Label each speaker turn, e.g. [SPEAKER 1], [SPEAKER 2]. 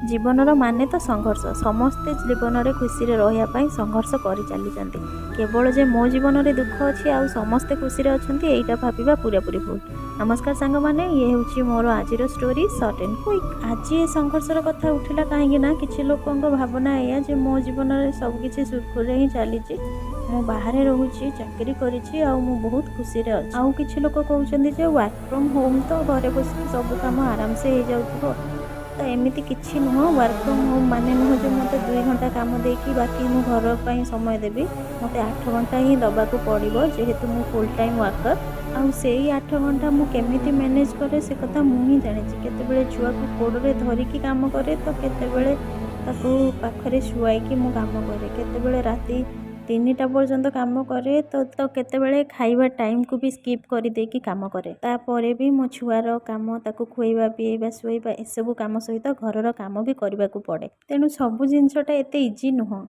[SPEAKER 1] ଜୀବନର ମାନେ ତ ସଂଘର୍ଷ। ସମସ୍ତେ ଜୀବନରେ ଖୁସିରେ ରହିବା ପାଇଁ ସଂଘର୍ଷ କରି ଚାଲିଛନ୍ତି। କେବଳ ଯେ ମୋ ଜୀବନରେ ଦୁଃଖ ଅଛି ଆଉ ସମସ୍ତେ ଖୁସିରେ ଅଛନ୍ତି, ଏଇଟା ଭାବିବା ପୁରାପୁରି ଭୁଲ। ନମସ୍କାର ସାଙ୍ଗମାନେ, ଇଏ ହେଉଛି ମୋର ଆଜିର ଷ୍ଟୋରି, ସର୍ଟ ଆଣ୍ଡ କୁଇକ୍। ଆଜି ଏ ସଂଘର୍ଷର କଥା ଉଠିଲା କାହିଁକି ନା କିଛି ଲୋକଙ୍କ ଭାବନା ଏଇଆ ଯେ ମୋ ଜୀବନରେ ସବୁକିଛି ସୁରୁଖୁରୁରେ ହିଁ ଚାଲିଛି, ମୁଁ ବାହାରେ ରହୁଛି, ଚାକିରି କରିଛି ଆଉ ମୁଁ ବହୁତ ଖୁସିରେ ଅଛି। ଆଉ କିଛି ଲୋକ କହୁଛନ୍ତି ଯେ ୱାର୍କ ଫ୍ରମ୍ ହୋମ୍ ତ, ଘରେ ବସିକି ସବୁ କାମ ଆରାମସେ ହେଇଯାଉଥିବ। ତ ଏମିତି କିଛି ନୁହଁ। ୱାର୍କ ଫ୍ରମ୍ ହୋମ୍ ମାନେ ନୁହଁ ଯେ ମୋତେ 2 ଘଣ୍ଟା କାମ ଦେଇକି ବାକି ମୁଁ ଘର ପାଇଁ ସମୟ ଦେବି। ମୋତେ 8 ଘଣ୍ଟା ହିଁ ଦେବାକୁ ପଡ଼ିବ, ଯେହେତୁ ମୁଁ ଫୁଲ୍ ଟାଇମ୍ ୱାର୍କର। ଆଉ ସେଇ 8 ଘଣ୍ଟା ମୁଁ କେମିତି ମ୍ୟାନେଜ୍ କରେ, ସେ କଥା ମୁଁ ହିଁ ଜାଣିଛି। କେତେବେଳେ ଛୁଆକୁ କୋଡ଼ରେ ଧରିକି କାମ କରେ ତ କେତେବେଳେ ତାକୁ ପାଖରେ ଶୁଆଇକି ମୁଁ କାମ କରେ। କେତେବେଳେ ରାତି 3ଟା ପର୍ଯ୍ୟନ୍ତ କାମ କରେ ତ କେତେବେଳେ ଖାଇବା ଟାଇମ୍କୁ ବି ସ୍କିପ୍ କରିଦେଇକି କାମ କରେ। ତାପରେ ବି ମୋ ଛୁଆର କାମ, ତାକୁ ଖୁଆଇବା, ପିଏଇବା, ଶୁଆଇବା, ଏସବୁ କାମ ସହିତ ଘରର କାମ ବି କରିବାକୁ ପଡ଼େ। ତେଣୁ ସବୁ ଜିନିଷଟା ଏତେ ଇଜି ନୁହଁ।